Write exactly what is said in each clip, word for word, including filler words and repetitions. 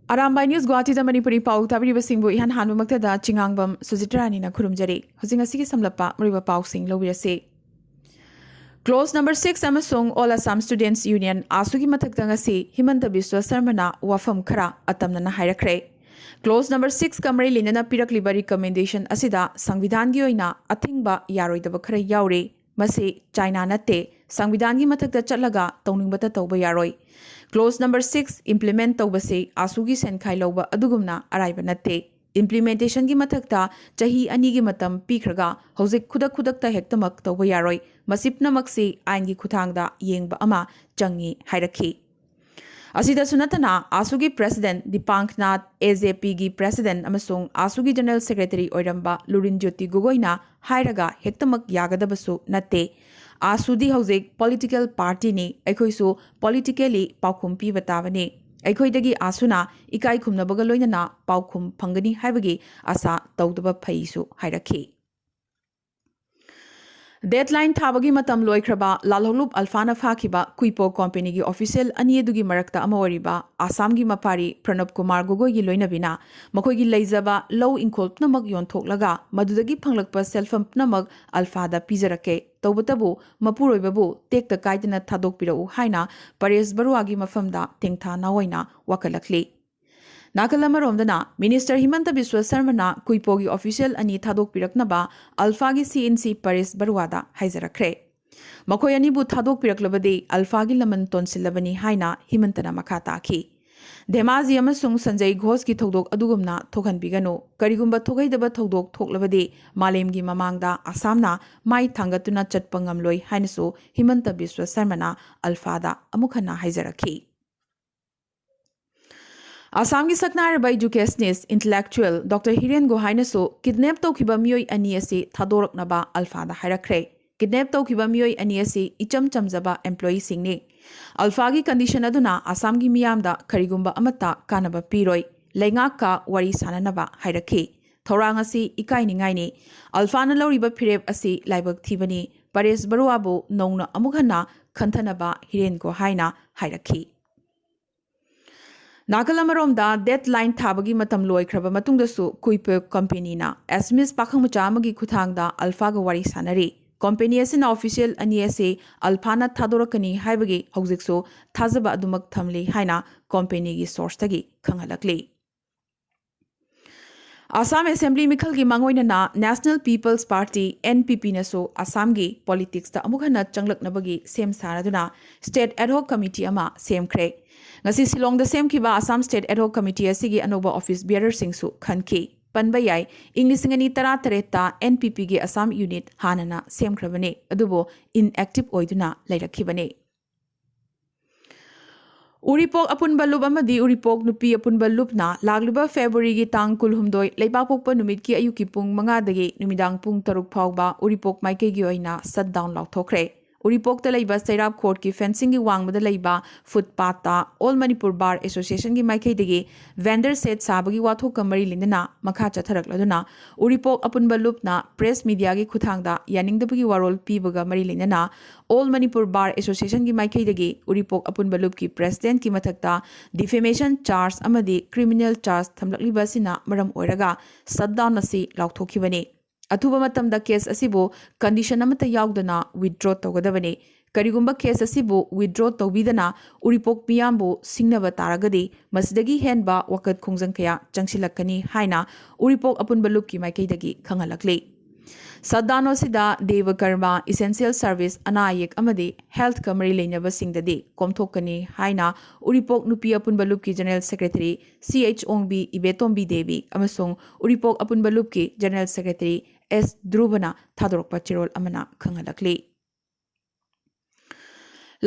Arambai news ꯒꯨꯋꯥꯍꯥꯇꯤꯗ Manipuri ꯄꯥꯎ ꯇꯥꯕꯤꯔꯤꯕꯁꯤꯡꯕꯨ ꯏꯍꯥꯟ ꯍꯥꯟꯕꯃꯛꯇꯗ ꯆꯤꯉꯥꯡꯕꯝ ꯁꯨꯖꯤꯇ꯭ꯔꯥꯅꯤꯅ ꯈꯨꯔꯨꯝꯖꯔꯤ꯫ ꯍꯧꯖꯤꯛ ꯉꯁꯤꯒꯤ ꯁꯝꯂꯞꯄ ꯃꯔꯨꯑꯣꯏꯕ ꯄꯥꯎꯁꯤꯡ ꯂꯧꯕꯤꯔꯁꯤ꯫ ꯀ꯭ꯂꯣꯖ ꯅꯝꯕꯔ ꯁꯤꯛꯁ ꯑꯃꯁꯨꯡ All Assam Students Union, ꯑꯥꯁꯨꯒꯤ ꯃꯊꯛꯇ ꯉꯁꯤ ꯍꯤꯃꯟꯇ ꯕꯤꯁ꯭ꯋ ꯁꯔꯃꯅ ꯋꯥꯐꯝ ꯈꯔ ꯑꯇꯝꯅꯅ ꯍꯥꯏꯔꯛꯈ꯭ꯔꯦ꯫ ꯀ꯭ꯂꯣꯖ ꯅꯝꯕꯔ ꯁꯤꯛꯁꯀ ꯃꯔꯤ ꯂꯩꯅꯅ ꯄꯤꯔꯛꯂꯤꯕ ꯔꯤꯀꯃꯦꯟꯗꯦꯁꯟ ꯑꯁꯤꯗ ꯁꯪꯕꯤꯙꯥꯟꯒꯤ ꯑꯣꯏꯅ ꯑꯊꯤꯡꯕ ꯌꯥꯔꯣꯏꯗꯕ ꯈꯔ ꯌꯥꯎꯔꯤ꯫ ꯃꯁꯤ ꯆꯥꯏꯅꯥ ꯅꯠꯇꯦ, ꯁꯪꯕꯤꯙꯥꯟꯒꯤ ꯃꯊꯛꯇ ꯆꯠꯂꯒ ꯇꯧꯅꯤꯡꯕꯇ ꯇꯧꯕ ꯌꯥꯔꯣꯏ꯫ ꯀ꯭ꯂꯣꯖ ꯅꯝꯕꯔ ꯁꯤꯛꯁ ꯏꯝꯄ꯭ꯂꯤꯃꯦꯟꯠ ꯇꯧꯕꯁꯤ ꯑꯥꯁꯨꯒꯤ ꯁꯦꯟꯈꯥꯏ ꯂꯧꯕ ꯑꯗꯨꯒꯨꯝꯅ ꯑꯔꯥꯏꯕ ꯅꯠꯇꯦ꯫ ꯏꯝꯄ꯭ꯂꯤꯃꯦꯟꯇꯦꯁꯟꯒꯤ ꯃꯊꯛꯇ ꯆꯍꯤ ꯑꯅꯤꯒꯤ ꯃꯇꯝ ꯄꯤꯈ꯭ꯔꯒ ꯍꯧꯖꯤꯛ ꯈꯨꯗꯛ ꯈꯨꯗꯛꯇ ꯍꯦꯛꯇꯃꯛ ꯇꯧꯕ ꯌꯥꯔꯣꯏ꯫ ꯃꯁꯤ ꯄꯨꯝꯅꯃꯛꯁꯤ ꯑꯥꯏꯟꯒꯤ ꯈꯨꯠꯊꯥꯡꯗ ꯌꯦꯡꯕ ꯑꯃ ꯆꯪꯏ ꯍꯥꯏꯔꯛꯈꯤ꯫ ꯑꯁꯤꯗꯁꯨ ꯅꯠꯇꯅ, ꯑꯥꯁꯨꯒꯤ ꯄ꯭ꯔꯦꯁꯤꯗꯦꯟꯠ ꯗꯤꯄꯥꯡꯛꯅꯥꯊ, ꯑꯦ ꯖꯦ ꯄꯤꯒꯤ ꯄ꯭ꯔꯦꯁꯤꯗꯦꯟꯠ ꯑꯃꯁꯨꯡ ꯑꯥꯁꯨꯒꯤ ꯖꯦꯅꯔꯦꯜ ꯁꯦꯀ꯭ꯔꯦꯇꯔꯤ ꯑꯣꯏꯔꯝꯕ ꯂꯨꯔꯤꯟ ꯖ꯭ꯌꯣꯇꯤ ꯒꯣꯒꯣꯏꯅ ꯍꯥꯏꯔꯒ ꯍꯦꯛꯇꯃꯛ ꯌꯥꯒꯗꯕꯁꯨ ꯅꯠꯇꯦ꯫ ꯑꯥꯁꯨꯗꯤ ꯍꯧꯖꯤꯛ ꯄꯣꯂꯤꯇꯤꯀꯦꯜ ꯄꯥꯔꯇꯤꯅꯤ, ꯑꯩꯈꯣꯏꯁꯨ ꯄꯣꯂꯤꯇꯤꯀꯦꯜꯂꯤ ꯄꯥꯎꯈꯨꯝ ꯄꯤꯕ ꯇꯥꯕꯅꯤ꯫ ꯑꯩꯈꯣꯏꯗꯒꯤ ꯑꯥꯁꯨꯅ ꯏꯀꯥꯏ ꯈꯨꯝꯅꯕꯒ ꯂꯣꯏꯅꯅ ꯄꯥꯎꯈꯨꯝ ꯐꯪꯒꯅꯤ ꯍꯥꯏꯕꯒꯤ ꯑꯥꯁꯥ ꯇꯧꯗꯕ ꯐꯩꯁꯨ ꯍꯥꯏꯔꯛꯈꯤ꯫ ꯗꯦꯗꯂꯥꯏꯟ ꯊꯥꯕꯒꯤ ꯃꯇꯝ ꯂꯣꯏꯈ꯭ꯔꯕ ꯂꯥꯜꯍꯧꯂꯨꯞ ꯑꯜꯐꯥꯅ ꯐꯥꯈꯤꯕ ꯀꯨꯏꯄꯣ ꯀꯣꯝꯄꯦꯅꯤꯒꯤ ꯑꯣꯐꯤꯁꯤꯌꯦꯜ ꯑꯅꯤ ꯑꯗꯨꯒꯤ ꯃꯔꯛꯇ ꯑꯃ ꯑꯣꯏꯔꯤꯕ ꯑꯁꯥꯝꯒꯤ ꯃꯄꯥꯔꯤ ꯄ꯭ꯔꯅꯕ ꯀꯨꯃꯥꯔ ꯒꯣꯒꯣꯏꯒꯤ ꯂꯣꯏꯅꯕꯤꯅ ꯃꯈꯣꯏꯒꯤ ꯂꯩꯖꯕ ꯂꯧ ꯏꯪꯈꯣꯜ ꯄꯨꯝꯅꯃꯛ ꯌꯣꯟꯊꯣꯛꯂꯒ ꯃꯗꯨꯗꯒꯤ ꯐꯪꯂꯛꯄ ꯁꯦꯜꯐꯝ ꯄꯨꯝꯅꯃꯛ ꯑꯜꯐꯥꯗ ꯄꯤꯖꯔꯛꯀꯦ, ꯇꯧꯕꯇꯕꯨ ꯃꯄꯨꯔꯣꯏꯕꯕꯨ ꯇꯦꯛꯇ ꯀꯥꯏꯗꯅ ꯊꯥꯗꯣꯛꯄꯤꯔꯛꯎ ꯍꯥꯏꯅ ꯄꯔꯦꯁ ꯕꯔꯨꯋꯥꯒꯤ ꯃꯐꯝꯗ ꯇꯦꯡꯊꯥ ꯅꯥꯑꯣꯏꯅ ꯋꯥꯀꯠꯂꯛꯂꯤ꯫ ꯅꯥꯀꯜ ꯑꯃꯔꯣꯝꯗꯅ, ꯃꯤꯅꯤꯁꯇꯔ ꯍꯤꯃꯟꯇ ꯕꯤꯁ꯭ꯋ ꯁꯔꯃꯅ ꯀꯨꯏꯄꯣꯒꯤ ꯑꯣꯐꯤꯁꯤꯌꯦꯜ ꯑꯅꯤ ꯊꯥꯗꯣꯛꯄꯤꯔꯛꯅꯕ ꯑꯜꯐꯥꯒꯤ ꯁꯤ ꯑꯦꯟ ꯁꯤ ꯄꯔꯦꯁ ꯕꯔꯨꯋꯥꯗ ꯍꯥꯏꯖꯔꯛꯈ꯭ꯔꯦ꯫ ꯃꯈꯣꯏ ꯑꯅꯤꯕꯨ ꯊꯥꯗꯣꯛꯄꯤꯔꯛꯂꯕꯗꯤ ꯑꯜꯐꯥꯒꯤ ꯂꯃꯟ ꯇꯣꯟꯁꯤꯜꯂꯕꯅꯤ ꯍꯥꯏꯅ ꯍꯤꯃꯟꯇꯅ ꯃꯈꯥ ꯇꯥꯈꯤ꯫ ꯙꯦꯃꯥꯖꯤ ꯑꯃꯁꯨꯡ ꯁꯟꯖꯌ ꯘꯣꯁꯀꯤ ꯊꯧꯗꯣꯛ ꯑꯗꯨꯒꯨꯝꯅ ꯊꯣꯛꯍꯟꯕꯤꯒꯅꯨ꯫ ꯀꯔꯤꯒꯨꯝꯕ ꯊꯣꯛꯍꯩꯗꯕ ꯊꯧꯗꯣꯛ ꯊꯣꯛꯂꯕꯗꯤ ꯃꯥꯂꯦꯝꯒꯤ ꯃꯃꯥꯡꯗ ꯑꯁꯥꯝꯅ ꯃꯥꯏ ꯊꯥꯡꯒꯠꯇꯨꯅ ꯆꯠꯄ ꯉꯝꯂꯣꯏ ꯍꯥꯏꯅꯁꯨ ꯍꯤꯃꯟꯇ ꯕꯤꯁ꯭ꯋ ꯁꯔꯃꯅ ꯑꯜꯐꯥꯗ ꯑꯃꯨꯛ ꯍꯟꯅ ꯍꯥꯏꯖꯔꯛꯈꯤ꯫ ꯑꯁꯥꯝꯒꯤ ꯁꯛꯅꯥꯏꯔꯕ ꯏꯗꯨꯀꯦꯁꯅꯤꯁ, ꯏꯟꯇꯦꯂꯦꯛꯆꯨꯑꯦꯜ ꯗꯣꯛꯇꯔ ꯍꯤꯔꯦꯟ ꯒꯣꯍꯥꯏꯅꯁꯨ ꯀꯤꯗꯅꯦꯞ ꯇꯧꯈꯤꯕ ꯃꯤꯑꯣꯏ ꯑꯅꯤ ꯑꯁꯤ ꯊꯥꯗꯣꯔꯛꯅꯕ ꯑꯜꯐꯥꯗ ꯍꯥꯏꯔꯛꯈ꯭ꯔꯦ꯫ ꯀꯤꯗꯅꯦꯞ ꯇꯧꯈꯤꯕ ꯃꯤꯑꯣꯏ ꯑꯅꯤ ꯑꯁꯤ ꯏꯆꯝ ꯆꯝꯖꯕ ꯑꯦꯝꯄ꯭ꯂꯣꯌꯤꯁꯤꯡꯅꯤ꯫ ꯑꯜꯐꯥꯒꯤ ꯀꯟꯗꯤꯁꯟ ꯑꯗꯨꯅ ꯑꯁꯥꯝꯒꯤ ꯃꯤꯌꯥꯝꯗ ꯀꯔꯤꯒꯨꯝꯕ ꯑꯃꯠꯇ ꯀꯥꯟꯅꯕ ꯄꯤꯔꯣꯏ꯫ ꯂꯩꯉꯥꯛꯀ ꯋꯥꯔꯤ ꯁꯥꯅꯅꯕ ꯍꯥꯏꯔꯛꯈꯤ꯫ ꯊꯧꯔꯥꯡ ꯑꯁꯤ ꯏꯀꯥꯏꯅꯤꯡꯉꯥꯏꯅꯤ꯫ ꯑꯜꯐꯥꯅ ꯂꯧꯔꯤꯕ ꯐꯤꯔꯦꯞ ꯑꯁꯤ ꯂꯥꯏꯕꯛ ꯊꯤꯕꯅꯤ꯫ ꯄꯔꯦꯁ ꯕꯔꯨꯋꯥꯕꯨ ꯅꯧꯅ ꯑꯃꯨꯛ ꯍꯟꯅ ꯈꯟꯊꯅꯕ ꯍꯤꯔꯦꯟ ꯒꯣꯍꯥꯏꯅ ꯍꯥꯏꯔꯛꯈꯤ꯫ ꯅꯥꯀꯜ ꯑꯃꯔꯣꯝꯗ, ꯗꯦꯠ ꯂꯥꯏꯟ ꯊꯥꯕꯒꯤ ꯃꯇꯝ ꯂꯣꯏꯈ꯭ꯔꯕ ꯃꯇꯨꯡꯗꯁꯨ ꯀꯨꯏꯄꯦꯛ ꯀꯝꯄꯦꯅꯤꯅ ꯑꯦꯁꯃꯤꯁ ꯄꯥꯈꯪ ꯃꯆꯥ ꯑꯃꯒꯤ ꯈꯨꯠꯊꯥꯡꯗ ꯑꯜꯐꯥꯒ ꯋꯥꯔꯤ ꯁꯥꯟꯅꯔꯤ꯫ ꯀꯝꯄꯦꯅꯤ ꯑꯁꯤꯅ ꯑꯣꯐꯤꯁꯤꯌꯦꯜ ꯑꯅꯤ ꯑꯁꯤ ꯑꯜꯐꯥꯅ ꯊꯥꯗꯣꯔꯛꯀꯅꯤ ꯍꯥꯏꯕꯒꯤ ꯍꯧꯖꯤꯛꯁꯨ ꯊꯥꯖꯕ ꯑꯗꯨꯃꯛ ꯊꯝꯂꯤ ꯍꯥꯏꯅ ꯀꯝꯄꯦꯅꯤꯒꯤ ꯁꯣꯔꯁꯇꯒꯤ ꯈꯪꯍꯜꯂꯛꯂꯤ꯫ ꯑꯁꯥꯝ ꯑꯦꯁꯦꯝꯕ꯭ꯂꯤ ꯃꯤꯈꯜꯒꯤ ꯃꯥꯡꯑꯣꯏꯅꯅ National People's Party, NPP ꯅꯁꯨ ꯑꯁꯥꯝꯒꯤ ꯄꯣꯂꯤꯇꯤꯛꯁꯇ ꯑꯃꯨꯛ ꯍꯟꯅ ꯆꯪꯂꯛꯅꯕꯒꯤ ꯁꯦꯝ ꯁꯥꯔꯗꯨꯅ ꯁ꯭ꯇꯦꯠ ꯑꯦꯗꯍꯣꯛ ꯀꯃꯤꯇꯤ ꯑꯃ ꯁꯦꯝꯈ꯭ꯔꯦ꯫ ꯉꯁꯤ ꯁꯤꯂꯣꯡꯗ ꯁꯦꯝꯈꯤꯕ ꯑꯁꯥꯝ ꯁ꯭ꯇꯦꯠ ꯑꯦꯗꯍꯣꯛ ꯀꯃꯤꯇꯤ ꯑꯁꯤꯒꯤ ꯑꯅꯧꯕ ꯑꯣꯐꯤꯁ ꯕꯤꯌꯔꯔꯁꯤꯡꯁꯨ ꯈꯟꯈꯤ꯫ ꯄꯟꯕ ꯌꯥꯏ, ꯏꯪ ꯂꯤꯁꯤꯡ ꯑꯅꯤ ꯇꯔꯥ ꯇꯔꯦꯠꯇ NPP ꯒꯤ ꯑꯁꯥꯝ ꯌꯨꯅꯤꯠ ꯍꯥꯟꯅꯅ ꯁꯦꯝꯈ꯭ꯔꯕꯅꯤ, ꯑꯗꯨꯕꯨ ꯏꯟꯑꯦꯛꯇꯤꯚ ꯑꯣꯏꯗꯨꯅ ꯂꯩꯔꯛꯈꯤꯕꯅꯤ꯫ ꯎꯔꯤꯄꯣꯛ ꯑꯄꯨꯟꯕ ꯂꯨꯞ ꯑꯃꯗꯤ ꯎꯔꯤꯄꯣꯛ ꯅꯨꯄꯤ ꯑꯄꯨꯟꯕ ꯂꯨꯞꯅ ꯂꯥꯛꯂꯤꯕ ꯐꯦꯕ꯭ꯔꯨꯋꯥꯔꯤꯒꯤ ꯇꯥꯡ ꯀꯨꯟꯍꯨꯝꯗꯣꯏ ꯂꯩꯕꯥꯛꯄꯣꯛꯄ ꯅꯨꯃꯤꯠꯀꯤ ꯑꯌꯨꯛꯀꯤ ꯄꯨꯡ ꯃꯉꯥꯗꯒꯤ ꯅꯨꯃꯤꯗꯥꯡ ꯄꯨꯡ ꯇꯔꯨꯛ ꯐꯥꯎꯕ ꯎꯔꯤꯄꯣꯛ ꯃꯥꯏꯀꯩꯒꯤ ꯑꯣꯏꯅ ꯁꯠ ꯗꯥꯎꯟ ꯂꯥꯎꯊꯣꯛꯈ꯭ꯔꯦ꯫ ꯎꯔꯤꯄꯣꯛꯇ ꯂꯩꯕ ꯆꯩꯔꯥꯞ ꯀꯣꯔꯠꯀꯤ ꯐꯦꯟꯁꯤꯡꯒꯤ ꯋꯥꯡꯃꯗ ꯂꯩꯕ ꯐꯨꯠꯄꯥꯠꯇ All Manipur Bar Association ꯒꯤ ꯃꯥꯏꯀꯩꯗꯒꯤ ꯚꯦꯟꯗꯔ ꯁꯦꯠ ꯁꯥꯕꯒꯤ ꯋꯥꯊꯣꯛꯀ ꯃꯔꯤ ꯂꯩꯅꯅ ꯃꯈꯥ ꯆꯠꯊꯔꯛꯂꯗꯨꯅ ꯎꯔꯤꯄꯣꯛ ꯑꯄꯨꯟꯕ ꯂꯨꯞꯅ ꯄ꯭ꯔꯦꯁ ꯃꯤꯗꯤꯌꯥꯒꯤ ꯈꯨꯠꯊꯥꯡꯗ ꯌꯥꯅꯤꯡꯗꯕꯒꯤ ꯋꯥꯔꯣꯜ ꯄꯤꯕꯒ ꯃꯔꯤ ꯂꯩꯅꯅ All Manipur Bar Association ꯒꯤ ꯃꯥꯏꯀꯩꯗꯒꯤ ꯎꯔꯤꯄꯣꯛ ꯑꯄꯨꯟꯕ ꯂꯨꯞꯀꯤ ꯄ꯭ꯔꯦꯁꯤꯗꯦꯟꯠꯀꯤ ꯃꯊꯛꯇ ꯗꯤꯐꯦꯃꯦꯁꯟ ꯆꯥꯔꯖ ꯑꯃꯗꯤ ꯀ꯭ꯔꯤꯃꯤꯅꯦꯜ ꯆꯥꯔꯖ ꯊꯝꯂꯛꯂꯤꯕ ꯑꯁꯤꯅ ꯃꯔꯝ ꯑꯣꯏꯔꯒ ꯁꯠ ꯗꯥꯎꯟ ꯑꯁꯤ ꯂꯥꯎꯊꯣꯛꯈꯤꯕꯅꯤ꯫ ꯑꯊꯨꯕ ꯃꯇꯝꯗ ꯀꯦꯁ ꯑꯁꯤꯕꯨ ꯀꯟꯗꯤꯁꯟ ꯑꯃꯠꯇ ꯌꯥꯎꯗꯅ ꯋꯤꯗ꯭ꯔꯣ ꯇꯧꯒꯗꯕꯅꯤ꯫ ꯀꯔꯤꯒꯨꯝꯕ ꯀꯦꯁ ꯑꯁꯤꯕꯨ ꯋꯤꯗ꯭ꯔꯣ ꯇꯧꯕꯤꯗꯅ ꯎꯔꯤꯄꯣꯛ ꯃꯤꯌꯥꯝꯕꯨ ꯁꯤꯡꯅꯕ ꯇꯥꯔꯒꯗꯤ ꯃꯁꯤꯗꯒꯤ ꯍꯦꯟꯕ ꯋꯥꯀꯠ ꯈꯣꯡꯖꯪ ꯀꯌꯥ ꯆꯪꯁꯤꯜꯂꯛꯀꯅꯤ ꯍꯥꯏꯅ ꯎꯔꯤꯄꯣꯛ ꯑꯄꯨꯟꯕ ꯂꯨꯞꯀꯤ ꯃꯥꯏꯀꯩꯗꯒꯤ ꯈꯪꯍꯜꯂꯛꯂꯤ꯫ ꯁꯠ ꯗꯥꯎꯟ ꯑꯁꯤꯗ ꯗꯦꯕ ꯀꯔꯃ, ꯏꯁꯦꯟꯁꯤꯌꯦꯜ ꯁꯔꯚꯤꯁ, ꯑꯅꯥ ꯑꯌꯦꯛ ꯑꯃꯗꯤ ꯍꯦꯜꯊꯀ ꯃꯔꯤ ꯂꯩꯅꯕꯁꯤꯡꯗꯗꯤ ꯀꯣꯝꯊꯣꯛꯀꯅꯤ ꯍꯥꯏꯅ ꯎꯔꯤꯄꯣꯛ ꯅꯨꯄꯤ ꯑꯄꯨꯟꯕ ꯂꯨꯞꯀꯤ ꯖꯦꯅꯔꯦꯜ ꯁꯦꯀ꯭ꯔꯦꯇꯔꯤ ꯁꯤ ꯑꯩꯆ ꯑꯣꯡꯕꯤ ꯏꯕꯦꯇꯣꯝꯕꯤ ꯗꯦꯕꯤ ꯑꯃꯁꯨꯡ ꯎꯔꯤꯄꯣꯛ ꯑꯄꯨꯟꯕ ꯂꯨꯞꯀꯤ ꯖꯦꯅꯔꯦꯜ ꯁꯦꯀ꯭ꯔꯦꯇꯔꯤ ꯑꯦꯁ ꯙ꯭ꯔꯨꯕꯅ ꯊꯥꯗꯣꯔꯛꯄ ꯆꯦꯔꯣꯜ ꯑꯃꯅ ꯈꯪꯍꯜꯂꯛꯂꯤ꯫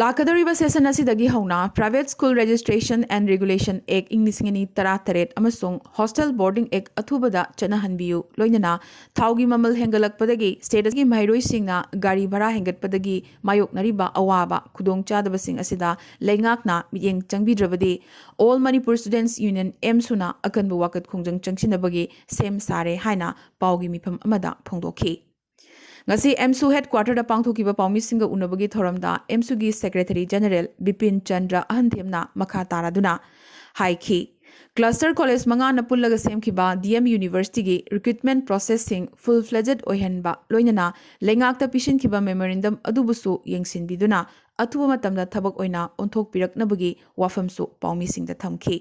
ꯂꯥꯛꯀꯗꯧꯔꯤꯕ ꯁꯦꯁꯟ ꯑꯁꯤꯗꯒꯤ ꯍꯧꯅ Private School Registration and Regulation Act ꯏꯪ ꯂꯤꯁꯤꯡ ꯑꯅꯤ ꯇꯔꯥ ꯇꯔꯦꯠ ꯑꯃꯁꯨꯡ Hostel Boarding Act ꯑꯊꯨꯕꯗ ꯆꯠꯅꯍꯟꯕꯤꯌꯨ, ꯂꯣꯏꯅꯅ ꯊꯥꯎꯒꯤ ꯃꯃꯜ ꯍꯦꯟꯒꯠꯂꯛꯄꯗꯒꯤ ꯁ꯭ꯇꯦꯠ ꯑꯁꯤꯒꯤ ꯃꯍꯩꯔꯣꯏꯁꯤꯡꯅ ꯒꯥꯔꯤ ꯚꯔꯥ ꯍꯦꯟꯒꯠꯄꯗꯒꯤ ꯃꯥꯌꯣꯛꯅꯔꯤꯕ ꯑꯋꯥꯕ ꯈꯨꯗꯣꯡꯆꯥꯗꯕꯁꯤꯡ ꯑꯁꯤꯗ ꯂꯩꯉꯥꯛꯅ ꯃꯤꯠꯌꯦꯡ ꯆꯪꯕꯤꯗ꯭ꯔꯕꯗꯤ All Manipur Students Union, ꯑꯦꯝꯁꯨꯅ ꯑꯀꯟꯕ ꯋꯥꯀꯠ ꯈꯣꯡꯖꯪ ꯆꯪꯁꯤꯟꯅꯕꯒꯤ ꯁꯦꯝ ꯁꯥꯔꯦ ꯍꯥꯏꯅ ꯄꯥꯎꯒꯤ ꯃꯤꯐꯝ ꯑꯃꯗ ꯐꯣꯡꯗꯣꯛꯈꯤ꯫ ꯉꯁꯤ ꯑꯦꯝꯁꯨ ꯍꯦꯗꯀ꯭ꯋꯥꯇꯔꯗ ꯄꯥꯡꯊꯣꯛꯈꯤꯕ ꯄꯥꯎꯃꯤꯁꯤꯡꯒ ꯎꯅꯕꯒꯤ ꯊꯧꯔꯝꯗ ꯑꯦꯝꯁꯨꯒꯤ ꯁꯦꯀ꯭ꯔꯦꯇꯔꯤ ꯖꯦꯅꯔꯦꯜ ꯕꯤꯄꯤꯟ ꯆꯟꯗ꯭ꯔ ꯑꯍꯟꯊꯦꯝꯅ ꯃꯈꯥ ꯇꯥꯔꯗꯨꯅ, ꯍꯥꯏꯈꯤ꯫ ꯀ꯭ꯂꯁꯇꯔ ꯀꯣꯂꯦꯖ ꯃꯉꯥꯅ ꯄꯨꯜꯂꯒ ꯁꯦꯝꯈꯤꯕ ꯗꯤ ꯑꯦꯝ ꯌꯨꯅꯤꯚꯔꯁꯤꯇꯤꯒꯤ ꯔꯤꯀ꯭ꯔꯨꯠꯃꯦꯟ ꯄ꯭ꯔꯣꯁꯦꯁꯁꯤꯡ ꯐꯨꯜ ꯐ꯭ꯂꯦꯖꯦꯗ ꯑꯣꯏꯍꯟꯕ, ꯂꯣꯏꯅꯅ ꯂꯩꯉꯥꯛꯇ ꯄꯤꯁꯤꯟꯈꯤꯕ ꯃꯦꯃꯣꯔꯦꯟꯗꯝ ꯑꯗꯨꯕꯨꯁꯨ ꯌꯦꯡꯁꯤꯟꯕꯤꯗꯨꯅ ꯑꯊꯨꯕ ꯃꯇꯝꯗ ꯊꯕꯛ ꯑꯣꯏꯅ ꯑꯣꯟꯊꯣꯛꯄꯤꯔꯛꯅꯕꯒꯤ ꯋꯥꯐꯝꯁꯨ ꯄꯥꯎꯃꯤꯁꯤꯡꯗ ꯊꯝꯈꯤ꯫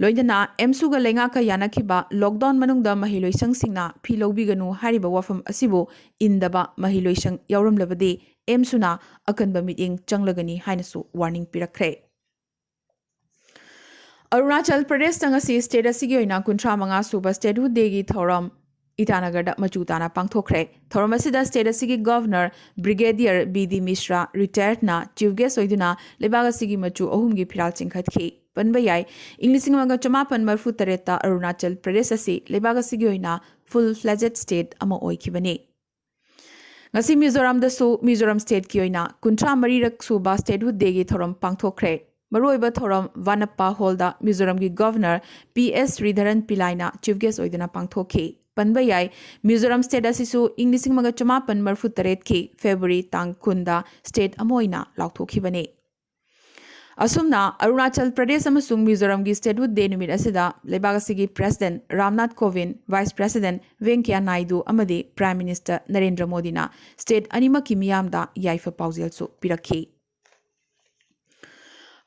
ꯂꯣꯏꯅꯅ ꯑꯦꯝꯁꯨꯒ ꯂꯩꯉꯥꯛꯀ ꯌꯥꯅꯈꯤꯕ ꯂꯣꯛꯗꯥꯎꯟ ꯃꯅꯨꯡꯗ ꯃꯍꯩ ꯂꯣꯏꯁꯪꯁꯤꯡꯅ ꯐꯤ ꯂꯧꯕꯤꯒꯅꯨ ꯍꯥꯏꯔꯤꯕ ꯋꯥꯐꯝ ꯑꯁꯤꯕꯨ ꯏꯟꯗꯕ ꯃꯍꯩ ꯂꯣꯏꯁꯪ ꯌꯥꯎꯔꯝꯂꯕꯗꯤ ꯑꯦꯝꯁꯨꯅ ꯑꯀꯟꯕ ꯃꯤꯠꯌꯦꯡ ꯆꯪꯂꯒꯅꯤ ꯍꯥꯏꯅꯁꯨ ꯋꯥꯔꯅꯤꯡ ꯄꯤꯔꯛꯈ꯭ꯔꯦ꯫ ꯑꯔꯨꯅꯥꯆꯜ ꯄ꯭ꯔꯗꯦꯁꯇ ꯉꯁꯤ ꯁ꯭ꯇꯦꯠ ꯑꯁꯤꯒꯤ ꯑꯣꯏꯅ ꯀꯨꯟꯊ꯭ꯔꯥ ꯃꯉꯥ ꯁꯨꯕ ꯁ꯭ꯇꯦꯠꯍꯨꯗ ꯗꯦꯒꯤ ꯊꯧꯔꯝ ꯏꯇꯥꯅꯒꯔꯗ ꯃꯆꯨ ꯇꯥꯅ ꯄꯥꯡꯊꯣꯛꯈ꯭ꯔꯦ꯫ ꯊꯧꯔꯝ ꯑꯁꯤꯗ ꯁ꯭ꯇꯦꯠ ꯑꯁꯤꯒꯤ governor brigadier B D Mishra, ꯔꯤꯇꯥꯌꯔꯗꯅ ꯆꯤꯐ ꯒꯦꯁ ꯑꯣꯏꯗꯨꯅ ꯂꯩꯕꯥꯛ ꯑꯁꯤꯒꯤ ꯃꯆꯨ ꯑꯍꯨꯝꯒꯤ ꯐꯤꯔꯥꯜ ꯆꯤꯡꯈꯠꯈꯤ꯫ ꯄꯟꯕ ꯌꯥꯏ, ꯏꯪ ꯂꯤꯁꯤꯡ ꯑꯃꯒ ꯆꯃꯥꯄꯟ ꯃꯔꯤꯐꯨ ꯇꯔꯦꯠꯇ ꯑꯔꯨꯅꯥꯆꯜ ꯄ꯭ꯔꯗꯦꯁ ꯑꯁꯤ ꯂꯩꯕꯥꯛ ꯑꯁꯤꯒꯤ ꯑꯣꯏꯅ ꯐꯨꯜ ꯐ꯭ꯂꯦꯖꯦꯗ ꯁ꯭ꯇꯦꯠ ꯑꯃ ꯑꯣꯏꯈꯤꯕꯅꯤ꯫ ꯉꯁꯤ ꯃꯤꯖꯣꯔꯥꯝꯗꯁꯨ ꯃꯤꯖꯣꯔꯥꯝ ꯁ꯭ꯇꯦꯠꯀꯤ ꯑꯣꯏꯅ ꯀꯨꯟꯊ꯭ꯔꯥ ꯃꯔꯤꯔꯛ ꯁꯨꯕ ꯁ꯭ꯇꯦꯠꯍꯨꯗ ꯗꯦꯒꯤ ꯊꯧꯔꯝ ꯄꯥꯡꯊꯣꯛꯈ꯭ꯔꯦ꯫ ꯃꯔꯨꯑꯣꯏꯕ ꯊꯧꯔꯝ ꯋꯥꯅꯞꯄꯥ ꯍꯣꯜꯗ ꯃꯤꯖꯣꯔꯥꯝꯒꯤ ꯒꯚꯔꯅꯔ ꯄꯤ ꯑꯦꯁ ꯁ꯭ꯔꯤꯙꯔꯟ ꯄꯤꯂꯥꯏꯅ ꯆꯤꯐ ꯒꯦꯁ ꯑꯣꯏꯗꯨꯅ ꯄꯥꯡꯊꯣꯛꯈꯤ꯫ ꯄꯟꯕ ꯌꯥꯏ, ꯃꯤꯖꯣꯔꯥꯝ ꯁ꯭ꯇꯦꯠ ꯑꯁꯤꯁꯨ ꯏꯪ ꯂꯤꯁꯤꯡ ꯑꯃꯒ ꯆꯃꯥꯄꯟ ꯃꯔꯤꯐꯨ ꯇꯔꯦꯠꯀꯤ ꯐꯦꯕ꯭ꯔꯨꯋꯥꯔꯤ ꯇꯥꯡ ꯀꯨꯟꯗ ꯁ꯭ꯇꯦꯠ ꯑꯃ ꯑꯣꯏꯅ ꯂꯥꯎꯊꯣꯛꯈꯤꯕꯅꯤ꯫ ꯑꯁꯨꯝꯅ ꯑꯔꯨꯅꯥꯆꯜ ꯄ꯭ꯔꯗꯦꯁ ꯑꯃꯁꯨꯡ ꯃꯤꯖꯣꯔꯥꯝꯒꯤ ꯁ꯭ꯇꯦꯠꯍꯨꯗ ꯗꯦ ꯅꯨꯃꯤꯠ ꯑꯁꯤꯗ ꯂꯩꯕꯥꯛ ꯑꯁꯤꯒꯤ president Ramnath ꯀꯣꯕꯤꯟꯗ, vice president ꯚꯦꯡꯀꯌꯥ Naidu ꯑꯃꯗꯤ ꯄ꯭ꯔꯥꯏꯝ ꯃꯤꯅꯤꯁꯇꯔ ꯅꯔꯦꯟꯗ꯭ꯔ ꯃꯣꯗꯤꯅ ꯁ꯭ꯇꯦꯠ ꯑꯅꯤꯃꯛꯀꯤ ꯃꯤꯌꯥꯝꯗ ꯌꯥꯏꯐ ꯄꯥꯎꯖꯦꯜꯁꯨ ꯄꯤꯔꯛꯈꯤ꯫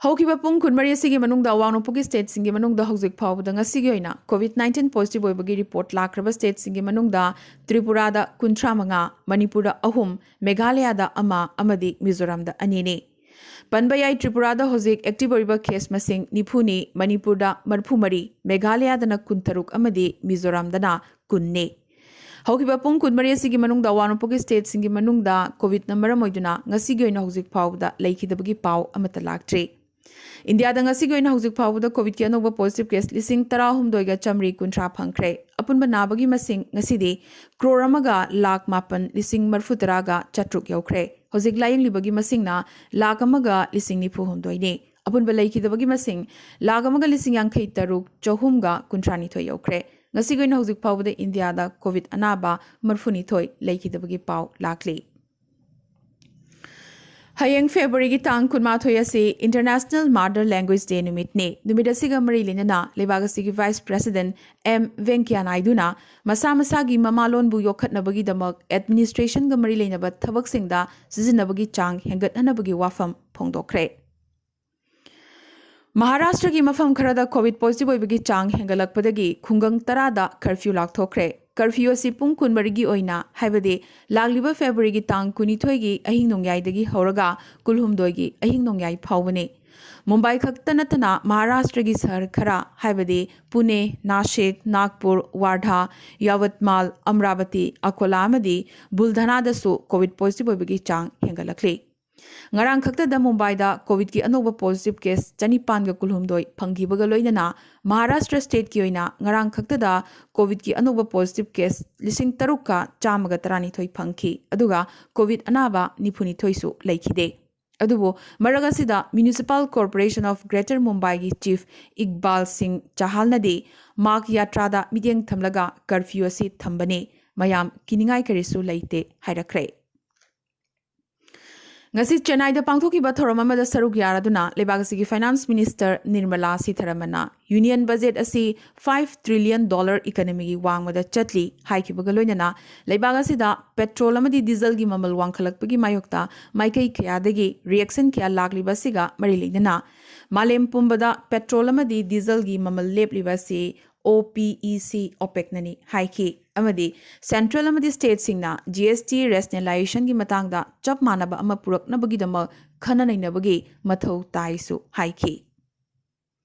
ꯍꯧꯈꯤꯕ ꯄꯨꯡ ꯀꯨꯟꯃꯔꯤ ꯑꯁꯤꯒꯤ ꯃꯅꯨꯡꯗ ꯑꯋꯥꯡ ꯅꯣꯡꯄꯣꯛꯀꯤ ꯁ꯭ꯇꯦꯠꯁꯤꯡꯒꯤ ꯃꯅꯨꯡꯗ ꯍꯧꯖꯤꯛ ꯐꯥꯎꯕꯗ ꯉꯁꯤꯒꯤ ꯑꯣꯏꯅ ꯀꯣꯚꯤꯗ ꯅꯥꯏꯟꯇꯤꯟ ꯄꯣꯖꯤꯇꯤꯚ ꯑꯣꯏꯕꯒꯤ ꯔꯤꯄꯣꯔꯠ ꯂꯥꯛꯈ꯭ꯔꯕ ꯁ꯭ꯇꯦꯠꯁꯤꯡꯒꯤ ꯃꯅꯨꯡꯗ ꯇ꯭ꯔꯤꯄꯨꯔꯥꯗ ꯀꯨꯟꯊ꯭ꯔꯥ ꯃꯉꯥ, ꯃꯅꯤꯄꯨꯔꯗ ꯑꯍꯨꯝ, ꯃꯦꯘꯥꯂꯌꯥꯗ ꯑꯃ ꯑꯃꯗꯤ ꯃꯤꯖꯣꯔꯥꯝꯗ ꯑꯅꯤꯅꯤ꯫ ꯄꯟꯕ ꯌꯥꯏ, ꯇ꯭ꯔꯤꯄꯨꯔꯥꯗ ꯍꯧꯖꯤꯛ ꯑꯦꯛꯇꯤꯚ ꯑꯣꯏꯔꯤꯕ ꯀꯦꯁ ꯃꯁꯤꯡ ꯅꯤꯐꯨꯅꯤ, ꯃꯅꯤꯄꯨꯔꯗ ꯃꯔꯤꯐꯨꯃꯔꯤ, ꯃꯦꯘꯥꯂꯌꯥꯗꯅ ꯀꯨꯟꯇꯔꯨꯛ ꯑꯃꯗꯤ ꯃꯤꯖꯣꯔꯥꯝꯗꯅ ꯀꯨꯟꯅꯤ꯫ ꯍꯧꯈꯤꯕ ꯄꯨꯡ ꯀꯨꯟꯃꯔꯤ ꯑꯁꯤꯒꯤ ꯃꯅꯨꯡꯗ ꯑꯋꯥꯡ ꯅꯣꯡꯄꯣꯛꯀꯤ ꯁ꯭ꯇꯦꯠꯁꯤꯡꯒꯤ ꯃꯅꯨꯡꯗ ꯀꯣꯚꯤꯗꯅ ꯃꯔꯝ ꯑꯣꯏꯗꯨꯅ ꯉꯁꯤꯒꯤ ꯑꯣꯏꯅ ꯍꯧꯖꯤꯛ ꯐꯥꯎꯕꯗ ꯂꯩꯈꯤꯗꯕꯒꯤ ꯄꯥꯎ ꯑꯃꯠꯇ ꯂꯥꯛꯇ꯭ꯔꯤ꯫ ꯏꯟꯗꯤꯌꯥꯗ ꯉꯁꯤꯒꯤ ꯑꯣꯏꯅ ꯍꯧꯖꯤꯛ ꯐꯥꯎꯕꯗ ꯀꯣꯚꯤꯗꯀꯤ ꯑꯅꯧꯕ ꯄꯣꯖꯤꯇꯤꯚ ꯀꯦꯁ ꯂꯤꯁꯤꯡ ꯇꯔꯥꯍꯨꯝꯗꯣꯏꯒ ꯆꯥꯃꯔꯤ ꯀꯨꯟꯊ꯭ꯔꯥ ꯐꯪꯈ꯭ꯔꯦ꯫ ꯑꯄꯨꯟꯕ ꯅꯥꯕꯒꯤ ꯃꯁꯤꯡ ꯉꯁꯤꯗꯤ ꯀ꯭ꯔꯣꯔ ꯑꯃꯒ ꯂꯥꯈ ꯃꯥꯄꯟ ꯂꯤꯁꯤꯡ ꯃꯔꯤꯐꯨ ꯇꯔꯥꯒ ꯆꯥꯇ꯭ꯔꯨꯛ ꯌꯧꯈ꯭ꯔꯦ꯫ ꯍꯧꯖꯤꯛ ꯂꯥꯌꯦꯡꯂꯤꯕꯒꯤ ꯃꯁꯤꯡꯅ ꯂꯥꯈ ꯑꯃꯒ ꯂꯤꯁꯤꯡ ꯅꯤꯐꯨ ꯍꯨꯝꯗꯣꯏꯅꯤ꯫ ꯑꯄꯨꯟꯕ ꯂꯩꯈꯤꯗꯕꯒꯤ ꯃꯁꯤꯡ ꯂꯥꯈ ꯑꯃꯒ ꯂꯤꯁꯤꯡ ꯌꯥꯡꯈꯩ ꯇꯔꯨꯛ ꯆꯍꯨꯝꯒ ꯀꯨꯟꯊ꯭ꯔꯥ ꯅꯤꯊꯣꯏ ꯌꯧꯈ꯭ꯔꯦ꯫ ꯉꯁꯤꯒꯤ ꯑꯣꯏꯅ ꯍꯧꯖꯤꯛ ꯐꯥꯎꯕꯗ ꯏꯟꯗꯤꯌꯥꯗ ꯀꯣꯚꯤꯗ ꯑꯅꯥꯕ ꯃꯔꯤꯐꯨꯅꯤꯊꯣꯏ ꯂꯩꯈꯤꯗꯕꯒꯤ ꯄꯥꯎ ꯂꯥꯛꯂꯤ꯫ ꯍꯌꯦꯡ ꯐꯦꯕ꯭ꯔꯨꯋꯥꯔꯤꯒꯤ ꯇꯥꯡ ꯀꯨꯟꯃꯥꯊꯣꯏ ꯑꯁꯤ International Mother Language Day ꯅꯨꯃꯤꯠꯅꯤ꯫ ꯅꯨꯃꯤꯠ ꯑꯁꯤꯒ ꯃꯔꯤ ꯂꯩꯅꯅ ꯂꯩꯕꯥꯛ ꯑꯁꯤꯒꯤ Vice President M Venkaiah Naidu ꯅ ꯃꯁꯥ ꯃꯁꯥꯒꯤ ꯃꯃꯥꯂꯣꯟꯕꯨ ꯌꯣꯛꯈꯠꯅꯕꯒꯤꯗꯃꯛ administration ꯒ ꯃꯔꯤ ꯂꯩꯅꯕ ꯊꯕꯛꯁꯤꯡꯗ ꯁꯤꯖꯤꯟꯅꯕꯒꯤ ꯆꯥꯡ ꯍꯦꯟꯒꯠꯍꯟꯅꯕꯒꯤ ꯋꯥꯐꯝ ꯐꯣꯡꯗꯣꯛꯈ꯭ꯔꯦ꯫ ꯃꯍꯥꯔꯥꯁꯇ꯭ꯔꯒꯤ ꯃꯐꯝ ꯈꯔꯗ COVID positive ꯑꯣꯏꯕꯒꯤ ꯆꯥꯡ ꯍꯦꯟꯒꯠꯂꯛꯄꯗꯒꯤ ꯈꯨꯡꯒꯪ ꯇꯔꯥꯗ curfew ꯂꯥꯎꯊꯣꯛꯈ꯭ꯔꯦ꯫ Curfew ꯑꯁꯤ ꯄꯨꯡ ꯀꯨꯟꯃꯔꯤꯒꯤ ꯑꯣꯏꯅ, ꯍꯥꯏꯕꯗꯤ ꯂꯥꯛꯂꯤꯕ ꯐꯦꯕ꯭ꯔꯨꯋꯥꯔꯤꯒꯤ ꯇꯥꯡ ꯀꯨꯟꯅꯤꯊꯣꯏꯒꯤ ꯑꯍꯤꯡ ꯅꯣꯡꯌꯥꯏꯗꯒꯤ ꯍꯧꯔꯒ ꯀꯨꯟꯍꯨꯝꯗꯣꯏꯒꯤ ꯑꯍꯤꯡ ꯅꯣꯡꯌꯥꯏ ꯐꯥꯎꯕꯅꯤ꯫ ꯃꯨꯝꯕꯥꯏ ꯈꯛꯇ ꯅꯠꯇꯅ ꯃꯍꯥꯔꯥꯁꯇ꯭ꯔꯒꯤ ꯁꯍꯔ ꯈꯔ, ꯍꯥꯏꯕꯗꯤ ꯄꯨꯅꯦ, ꯅꯥꯁꯤꯛ, ꯅꯥꯒꯄꯨꯔ, ꯋꯥꯔꯙꯥ, ꯌꯥꯋꯠꯃꯥꯜ, ꯑꯃꯔꯥꯕꯇꯤ, ꯑꯀꯣꯂꯥ ꯑꯃꯗꯤ ꯕꯨꯜꯙꯅꯥꯗꯁꯨ COVID positive ꯑꯣꯏꯕꯒꯤ ꯆꯥꯡ ꯍꯦꯟꯒꯠꯂꯛꯂꯤ꯫ ꯉꯔꯥꯡ ꯈꯛꯇꯗ ꯃꯨꯝꯕꯥꯏꯗ COVIDꯀꯤ ꯑꯅꯧꯕ positive case ꯆꯅꯤꯄꯥꯟꯒ ꯀꯨꯟꯍꯨꯝꯗꯣꯏ ꯐꯪꯈꯤꯕꯒ ꯂꯣꯏꯅꯅ ꯃꯍꯥꯔꯥꯁꯇ꯭ꯔ stateꯀꯤ ꯑꯣꯏꯅ ꯉꯔꯥꯡ ꯈꯛꯇꯗ COVIDꯀꯤ ꯑꯅꯧꯕ positive case ꯂꯤꯁꯤꯡ ꯇꯔꯨꯛꯀ ꯆꯥꯝꯃꯒ ꯇꯔꯥꯅꯤꯊꯣꯏ ꯐꯪꯈꯤ, ꯑꯗꯨꯒ COVID ꯑꯅꯥꯕ ꯅꯤꯐꯨꯅꯤꯊꯣꯏꯁꯨ ꯂꯩꯈꯤꯗꯦ꯫ ꯑꯗꯨꯕꯨ ꯃꯔꯛ ꯑꯁꯤꯗ Municipal Corporation of Greater Mumbaiꯒꯤ Chief Iqbal ꯁꯤꯡ ꯆꯍꯥꯜꯅꯗꯤ ꯃꯥꯒ ꯌꯥꯇ꯭ꯔꯥꯗ ꯃꯤꯠꯌꯦꯡ ꯊꯝꯂꯒ curfew ꯑꯁꯤ ꯊꯝꯕꯅꯤ, ꯃꯌꯥꯝ ꯀꯤꯅꯤꯡꯉꯥꯏ ꯀꯔꯤꯁꯨ ꯂꯩꯇꯦ ꯍꯥꯏꯔꯛꯈ꯭ꯔꯦ꯫ ꯉꯁꯤ ꯆꯦꯟꯅꯥꯏꯗ ꯄꯥꯡꯊꯣꯛꯈꯤꯕ ꯊꯧꯔꯝ ꯑꯃꯗ ꯁꯔꯨꯛ ꯌꯥꯔꯗꯨꯅ ꯂꯩꯕꯥꯛ ꯑꯁꯤꯒꯤ Finance Minister Nirmala ꯁꯤꯊꯥꯔꯥꯃꯟꯅ Union Budget ꯑꯁꯤ five trillion dollar economyꯒꯤ ꯋꯥꯡꯃꯗ ꯆꯠꯂꯤ ꯍꯥꯏꯈꯤꯕꯒ ꯂꯣꯏꯅꯅ ꯂꯩꯕꯥꯛ ꯑꯁꯤꯗ petrol ꯑꯃꯗꯤ dieselꯒꯤ ꯃꯃꯜ ꯋꯥꯡꯈꯠꯂꯛꯄꯒꯤ ꯃꯥꯌꯣꯛꯇ ꯃꯥꯏꯀꯩ ꯀꯌꯥꯗꯒꯤ reaction ꯀꯌꯥ ꯂꯥꯛꯂꯤꯕ ꯑꯁꯤꯒ ꯃꯔꯤ ꯂꯩꯅꯅ ꯃꯥꯂꯦꯝ ꯄꯨꯝꯕꯗ petrol ꯑꯃꯗꯤ dieselꯒꯤ ꯃꯃꯜ ꯂꯦꯞꯂꯤꯕ ꯑꯁꯤ OPEC, OPECꯅꯅꯤ ꯍꯥꯏꯈꯤ ꯑꯃꯗꯤ central ꯑꯃꯗꯤ stateꯁꯤꯡꯅ GST rationalizationꯒꯤ ꯃꯇꯥꯡꯗ ꯆꯞ ꯃꯥꯟꯅꯕ ꯑꯃ ꯄꯨꯔꯛꯅꯕꯒꯤꯗꯃꯛ ꯈꯟꯅ ꯅꯩꯅꯕꯒꯤ ꯃꯊꯧ ꯇꯥꯏꯁꯨ ꯍꯥꯏꯈꯤ꯫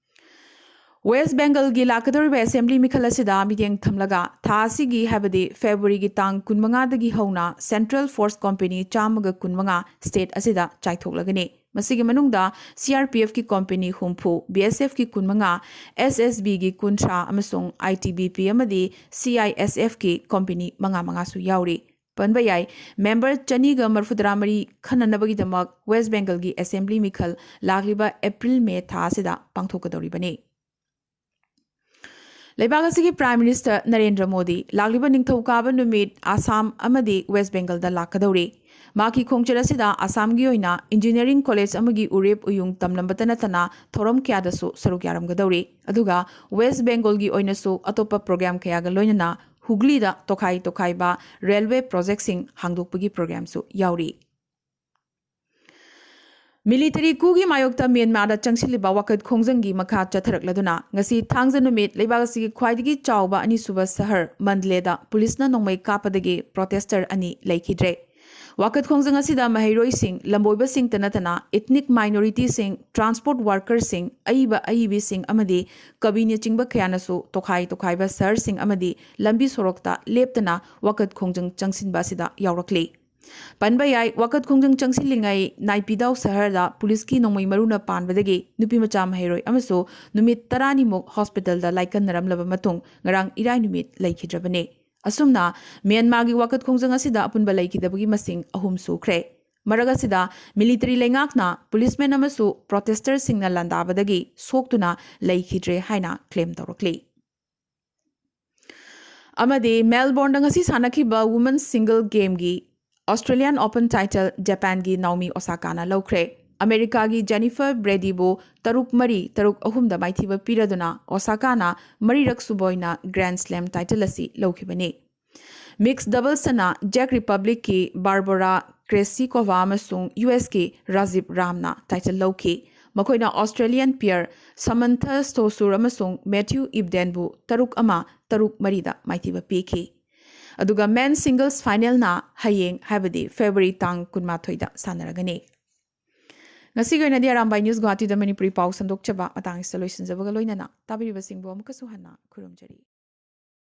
West Bengalꯒꯤ ꯂꯥꯛꯀꯗꯧꯔꯤꯕ assembly ꯃꯤꯈꯜ ꯑꯁꯤꯗ ꯃꯤꯠꯌꯦꯡ ꯊꯝꯂꯒ ꯊꯥ ꯑꯁꯤꯒꯤ, ꯍꯥꯏꯕꯗꯤ ꯐꯦꯕ꯭ꯔꯨꯋꯥꯔꯤꯒꯤ ꯇꯥꯡ ꯀꯨꯟꯃꯉꯥꯗꯒꯤ ꯍꯧꯅ central force company ꯆꯥꯝꯃꯒ ꯀꯨꯟꯃꯉꯥ state ꯑꯁꯤꯗ ꯆꯥꯏꯊꯣꯛꯂꯒꯅꯤ꯫ ꯃꯁꯤꯒꯤ ꯃꯅꯨꯡꯗ CRPFꯀꯤ company ꯍꯨꯝꯐꯨ, BSFꯀꯤ ꯀꯨꯟꯃꯉꯥ, SSBꯒꯤ ꯀꯨꯟꯊ꯭ꯔꯥ ꯑꯃꯁꯨꯡ ITBP ꯑꯃꯗꯤ CISFꯀꯤ company ꯃꯉꯥ ꯃꯉꯥꯁꯨ ꯌꯥꯎꯔꯤ꯫ ꯄꯟꯕ ꯌꯥꯏ, member ꯆꯅꯤꯒ ꯃꯔꯤꯐꯨꯇꯔꯥ ꯃꯔꯤ ꯈꯟꯅꯅꯕꯒꯤꯗꯃꯛ West Bengalꯒꯤ assembly ꯃꯤꯈꯜ ꯂꯥꯛꯂꯤꯕ April May ꯊꯥ ꯑꯁꯤꯗ ꯄꯥꯡꯊꯣꯛꯀꯗꯧꯔꯤꯕꯅꯤ꯫ ꯂꯩꯕꯥꯛ ꯑꯁꯤꯒꯤ Prime Minister ꯅꯔꯦꯟꯗ꯭ꯔ ꯃꯣꯗꯤ ꯂꯥꯛꯂꯤꯕ ꯅꯤꯡꯊꯧꯀꯥꯕ ꯅꯨꯃꯤꯠ ꯑꯁꯥꯝ ꯑꯃꯗꯤ West Bengalꯗ ꯂꯥꯛꯀꯗꯧꯔꯤ꯫ ꯃꯍꯥꯛꯀꯤ ꯈꯣꯡꯆꯠ ꯑꯁꯤꯗ ꯑꯁꯥꯝꯒꯤ ꯑꯣꯏꯅ ꯏꯟꯖꯤꯅꯤꯌꯥꯔꯤꯡ ꯀꯣꯂꯦꯖ ꯑꯃꯒꯤ ꯎꯔꯦꯞ ꯎꯌꯨꯡ ꯇꯝꯂꯝꯕꯇ ꯅꯠꯇꯅ ꯊꯧꯔꯝ ꯀꯌꯥꯗꯁꯨ ꯁꯔꯨꯛ ꯌꯥꯔꯝꯒꯗꯧꯔꯤ꯫ ꯑꯗꯨꯒ ꯋꯦꯁ꯭ꯠ ꯕꯦꯡꯒꯣꯜꯒꯤ ꯑꯣꯏꯅꯁꯨ ꯑꯇꯣꯞꯄ ꯄ꯭ꯔꯣꯒ꯭ꯔꯥꯝ ꯀꯌꯥꯒ ꯂꯣꯏꯅꯅ ꯍꯨꯒ꯭ꯂꯤꯗ ꯇꯣꯈꯥꯏ ꯇꯣꯈꯥꯏꯕ ꯔꯦꯜꯋꯦ ꯄ꯭ꯔꯣꯖꯦꯛꯁꯤꯡ ꯍꯥꯡꯗꯣꯛꯄꯒꯤ ꯄ꯭ꯔꯣꯒ꯭ꯔꯥꯝꯁꯨ ꯌꯥꯎꯔꯤ꯫ ꯃꯤꯂꯤꯇꯔꯤ ꯀꯨꯒꯤ ꯃꯥꯌꯣꯛꯇ ꯃ꯭ꯌꯥꯟꯃꯥꯔꯗ ꯆꯪꯁꯤꯜꯂꯤꯕ ꯋꯥꯀꯠ ꯈꯣꯡꯖꯪꯒꯤ ꯃꯈꯥ ꯆꯠꯊꯔꯛꯂꯗꯨꯅ ꯉꯁꯤ ꯊꯥꯡꯖ ꯅꯨꯃꯤꯠ ꯂꯩꯕꯥꯛ ꯑꯁꯤꯒꯤ ꯈ꯭ꯋꯥꯏꯗꯒꯤ ꯆꯥꯎꯕ ꯑꯅꯤꯁꯨꯕ ꯁꯍꯔ ꯃꯟꯗꯂꯦꯗ ꯄꯨꯂꯤꯁꯅ ꯅꯣꯡꯃꯩ ꯀꯥꯞꯄꯗꯒꯤ ꯄ꯭ꯔꯣꯇꯦꯁꯇꯔ ꯑꯅꯤ ꯂꯩꯈꯤꯗ꯭ꯔꯦ꯫ ꯋꯥꯀꯠ ꯈꯣꯡꯖꯪ ꯑꯁꯤꯗ ꯃꯍꯩꯔꯣꯏꯁꯤꯡ, ꯂꯝꯕꯣꯏꯕꯁꯤꯡꯇ ꯅꯠꯇꯅ ꯏꯊꯅꯤꯛ ꯃꯥꯏꯅꯣꯔꯤꯇꯤꯁꯤꯡ, ꯇ꯭ꯔꯥꯟꯁꯄꯣꯔꯠ ꯋꯥꯔꯀꯔꯁꯤꯡ, ꯑꯏꯕ ꯑꯏꯕꯤꯁꯤꯡ ꯑꯃꯗꯤ ꯀꯕꯤꯅꯆꯤꯡꯕ ꯀꯌꯥꯅꯁꯨ ꯇꯣꯈꯥꯏ ꯇꯣꯈꯥꯏꯕ ꯁꯍꯔꯁꯤꯡ ꯑꯃꯗꯤ ꯂꯝꯕꯤ ꯁꯣꯔꯣꯛꯇ ꯂꯦꯞꯇꯅ ꯋꯥꯀꯠ ꯈꯣꯡꯖꯪ ꯆꯪꯁꯤꯟꯕ ꯑꯁꯤꯗ ꯌꯥꯎꯔꯛꯂꯤ꯫ ꯄꯟꯕ ꯌꯥꯏ, ꯋꯥꯀꯠ ꯈꯣꯡꯖꯪ ꯆꯪꯁꯤꯜꯂꯤꯉꯩ ꯅꯥꯏꯄꯤꯗꯥꯎ ꯁꯍꯔꯗ ꯄꯨꯂꯤꯁꯀꯤ ꯅꯣꯡꯃꯩ ꯃꯔꯨꯅ ꯄꯥꯟꯕꯗꯒꯤ ꯅꯨꯄꯤ ꯃꯆꯥ ꯃꯍꯩꯔꯣꯏ ꯑꯃꯁꯨ ꯅꯨꯃꯤꯠ ꯇꯔꯥꯅꯤꯃꯨꯛ ꯍꯣꯁꯄꯤꯇꯥꯜꯗ ꯂꯥꯏꯀꯠꯅꯔꯝꯂꯕ ꯃꯇꯨꯡ ꯉꯔꯥꯡ ꯏꯔꯥꯏ ꯅꯨꯃꯤꯠ ꯂꯩꯈꯤꯗ꯭ꯔꯕꯅꯤ꯫ ꯑꯁꯨꯝꯅ ꯃ꯭ꯌꯥꯟꯃꯥꯔꯒꯤ ꯋꯥꯀꯠ ꯈꯣꯡꯖꯪ ꯑꯁꯤꯗ ꯑꯄꯨꯟꯕ ꯂꯩꯈꯤꯗꯕꯒꯤ ꯃꯁꯤꯡ ꯑꯍꯨꯝ ꯁꯨꯈ꯭ꯔꯦ꯫ ꯃꯔꯛ ꯑꯁꯤꯗ ꯃꯤꯂꯤꯇꯔꯤ ꯂꯩꯉꯥꯛꯅ ꯄꯨꯂꯤꯁꯃꯦꯟ ꯑꯃꯁꯨ ꯄ꯭ꯔꯣꯇꯦꯁꯇꯔꯁꯤꯡꯅ ꯂꯥꯟꯗꯥꯕꯗꯒꯤ ꯁꯣꯛꯇꯨꯅ ꯂꯩꯈꯤꯗ꯭ꯔꯦ ꯍꯥꯏꯅ ꯀ꯭ꯂꯦꯝ ꯇꯧꯔꯛꯂꯤ꯫ ꯑꯃꯗꯤ ꯃꯦꯜꯕꯣꯔꯟꯗ ꯉꯁꯤ ꯁꯥꯟꯅꯈꯤꯕ ꯋꯨꯃꯦꯟ ꯁꯤꯡꯒꯜ ꯒꯦꯝꯒꯤ ꯑꯣꯁꯇ꯭ꯔꯦꯂꯤꯌꯥꯟ ꯑꯣꯄꯟ ꯇꯥꯏꯇꯜ ꯖꯄꯥꯟꯒꯤ ꯅꯥꯎꯃꯤ ꯑꯣꯁꯥꯀꯥꯅ ꯂꯧꯈ꯭ꯔꯦ꯫ ꯑꯃꯦꯔꯤꯀꯥꯒꯤ ꯖꯦꯅꯤꯐꯔ ꯕ꯭ꯔꯦꯗꯤꯕꯨ ꯇꯔꯨꯛ ꯃꯔꯤ, ꯇꯔꯨꯛ ꯑꯍꯨꯝꯗ ꯃꯥꯏꯊꯤꯕ ꯄꯤꯔꯗꯨꯅ ꯑꯣꯁꯥꯀꯥꯅ ꯃꯔꯤꯔꯛ ꯁꯨꯕ ꯑꯣꯏꯅ ꯒ꯭ꯔꯥꯟꯗ ꯁ꯭ꯂꯦꯝ ꯇꯥꯏꯇꯜ ꯑꯁꯤ ꯂꯧꯈꯤꯕꯅꯤ꯫ ꯃꯤꯛꯁ ꯗꯕꯜꯁꯇꯅ ꯖꯦꯛ ꯔꯤꯄꯕ꯭ꯂꯤꯛꯀꯤ ꯕꯥꯔꯕꯣꯔꯥ ꯀ꯭ꯔꯦꯁꯤꯀꯣꯚꯥ ꯑꯃꯁꯨꯡ ꯌꯨ ꯑꯦꯁꯀꯤ ꯔꯥꯖꯤꯕ ꯔꯥꯝꯅ ꯇꯥꯏꯇꯜ ꯂꯧꯈꯤ꯫ ꯃꯈꯣꯏꯅ ꯑꯣꯁꯇ꯭ꯔꯦꯂꯤꯌꯥꯟ ꯄꯤꯌꯔ ꯁꯃꯟꯊ ꯁ꯭ꯇꯣꯁꯨꯔ ꯑꯃꯁꯨꯡ ꯃꯦꯊ꯭ꯌꯨ ꯏꯕꯗꯦꯟꯕꯨ ꯇꯔꯨꯛ ꯑꯃ, ꯇꯔꯨꯛ ꯃꯔꯤꯗ ꯃꯥꯏꯊꯤꯕ ꯄꯤꯈꯤ꯫ ꯑꯗꯨꯒ ꯃꯦꯟ ꯁꯤꯡꯒꯜꯁ ꯐꯥꯏꯅꯦꯜꯅ ꯍꯌꯦꯡ, ꯍꯥꯏꯕꯗꯤ ꯐꯦꯕ꯭ꯔꯨꯋꯥꯔꯤ ꯇꯥꯡ ꯀꯨꯟꯃꯥꯊꯣꯏꯗ ꯁꯥꯟꯅꯔꯒꯅꯤ꯫ ꯉꯁꯤꯒꯤ ꯑꯣꯏꯅꯗꯤ ꯑꯔꯥꯝꯕꯥꯏ ꯅ꯭ꯌꯨꯁ ꯒꯨꯋꯥꯍꯥꯇꯤꯗ ꯃꯅꯤꯄꯨꯔꯤ ꯄꯥꯎ ꯁꯟꯗꯣꯛꯆꯕ ꯃꯇꯥꯡ ꯑꯁꯤꯗ ꯂꯣꯏꯁꯤꯟꯖꯕꯒ ꯂꯣꯏꯅꯅ ꯇꯥꯕꯤꯔꯤꯕꯁꯤꯡꯕꯨ ꯑꯃꯨꯛꯀꯁꯨ ꯍꯟꯅ ꯈꯨꯔꯨꯝꯖꯔꯤ꯫